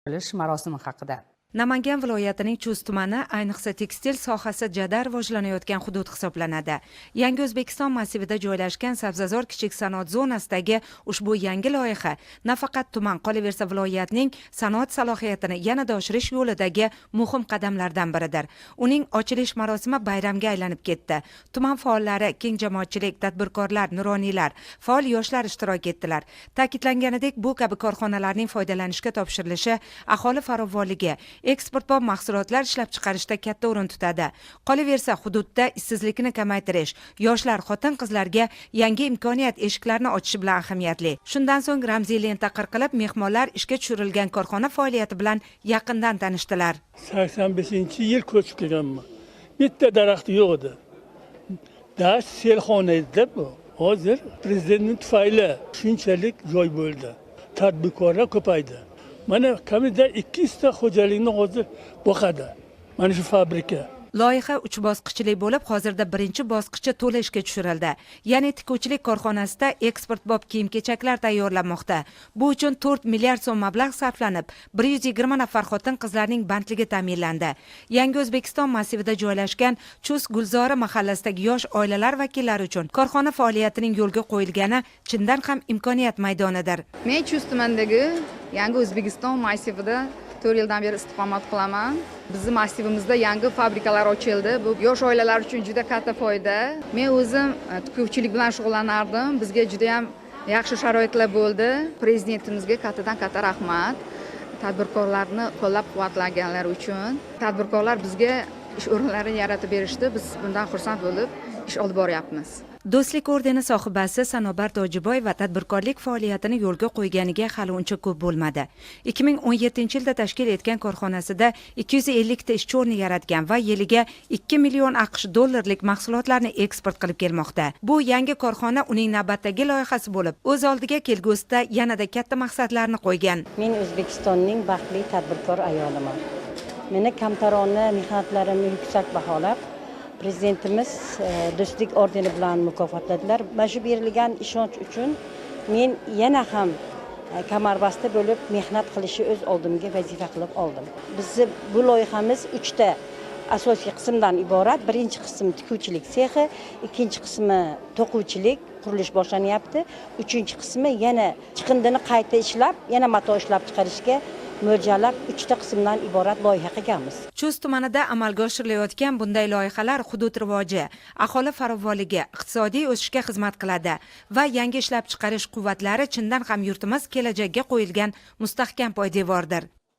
Marosimi haqida. Namangan viloyatining Chust tumani, ayniqsa tekstil sohasi jadal rivojlanayotgan hudud hisoblanadi. Yangi O'zbekiston massivida joylashgan Sabzazor kichik sanoat zonasidagi ushbu yangi loyiha nafaqat tuman, qolaversa viloyatning sanoat salohiyatini yanada oshirish yo'lidagi muhim qadamlardan biridir. Uning ochilish marosimi bayramga aylanib ketdi. Tuman faollari, keng jamoatchilik, tadbirkorlar, nuroniylar, faol yoshlar ishtirok etdilar. Ta'kidlanganidek, bu kabi korxonalarning foydalanishga topshirilishi aholi farovonligi, eksportbop mahsulotlar ishlab chiqarishda katta o'rin tutadi. Qolaversa, hududda ishsizlikni kamaytirish, yoshlar, xotin-qizlarga yangi imkoniyat eshiklarini ochishi bilan ahamiyatli. Shundan so'ng ramziy lenta qirqilib, mehmonlar ishga tushirilgan korxona faoliyati bilan yaqindan tanishdilar. 85-yil ko'chib kelganman. Bitta daraxt yo'q edi. Dasht, selxona edi bu. Hozir prezidentning tufayli shunchalik joy bo'ldi. Tadbirkorlar ko'paydi. Mana kamida 200 ta xo'jalikni hozir boqadi. Mana shu fabrika. Loyiha uch bosqichli bo'lib, hozirda birinchi bosqichi to'la ishga tushirildi. Ya'ni tikuvchilik korxonasida eksportbop kiyim-kechaklar tayyorlanmoqda. Bu uchun 4 milliard so'm mablag' sarflanib, 120 nafar xotin-qizlarning bandligi ta'minlandi. Yangi O'zbekiston massivida joylashgan Chust Gulzori mahallasidagi yosh oilalar vakillari uchun korxona faoliyatining yo'lga qo'yilgani chindan ham imkoniyat maydonidir. Men Chust tumanidagi Yangi O'zbekiston massivida 4 yildan beri istiqomat qilaman. Bizni massivimizda yangi fabrikalar ochildi. Bu yosh oilalar uchun juda katta foyda. Men o'zim tikuvchilik bilan shug'ullanardim. Bizga juda ham yaxshi sharoitlar bo'ldi. Prezidentimizga kattadan katta rahmat. Tadbirkorlarni qo'llab-quvvatlaganlari uchun. Tadbirkorlar bizga ish o'rinlarini yaratib berishdi. Biz bundan xursand bo'lib ish olib boryapmiz. Do'stlik ordeni sohibasi Sanobar Tojiboyeva tadbirkorlik faoliyatini yo'lga qo'yganiga hali uncha ko'p bo'lmadi. 2017-yilda tashkil etgan korxonasida 250 ta ishchi o'rni yaratgan va yiliga 2 million AQSh dollarlik mahsulotlarni eksport qilib kelmoqda. Bu yangi korxona uning navbatdagi loyihasi bo'lib, o'z oldiga kelgusida yanada katta maqsadlarni qo'ygan. Men O'zbekistonning baxtli tadbirkor ayoliman. Meni kamtarona mehnatlarimni yuksak baholab, prezidentimiz Do'stlik ordeni bilan mukofotladilar. Mana shu berilgan ishonch uchun men yana ham kamarbasta bo'lib mehnat qilishni o'z oldimga vazifa qilib oldim. Bizni bu loyihamiz uchta asosiy qismdan iborat. Birinchi qism tikuvchilik sexi, ikkinchi qismi to'quvchilik, qurilish boshlanyapti. Uchinchi qismi yana chiqindini qayta ishlab, yana mato ishlab chiqarishga mo'ljallab uchta qismdan iborat loyiha qilganmiz. Chust tumanida amalga oshirilayotgan bunday loyihalar hudud rivoji, aholi farovonligi, iqtisodiy o'sishga xizmat qiladi va yangi ishlab chiqarish quvvatlari chindan ham yurtimiz kelajagiga qo'yilgan mustahkam poydevordir.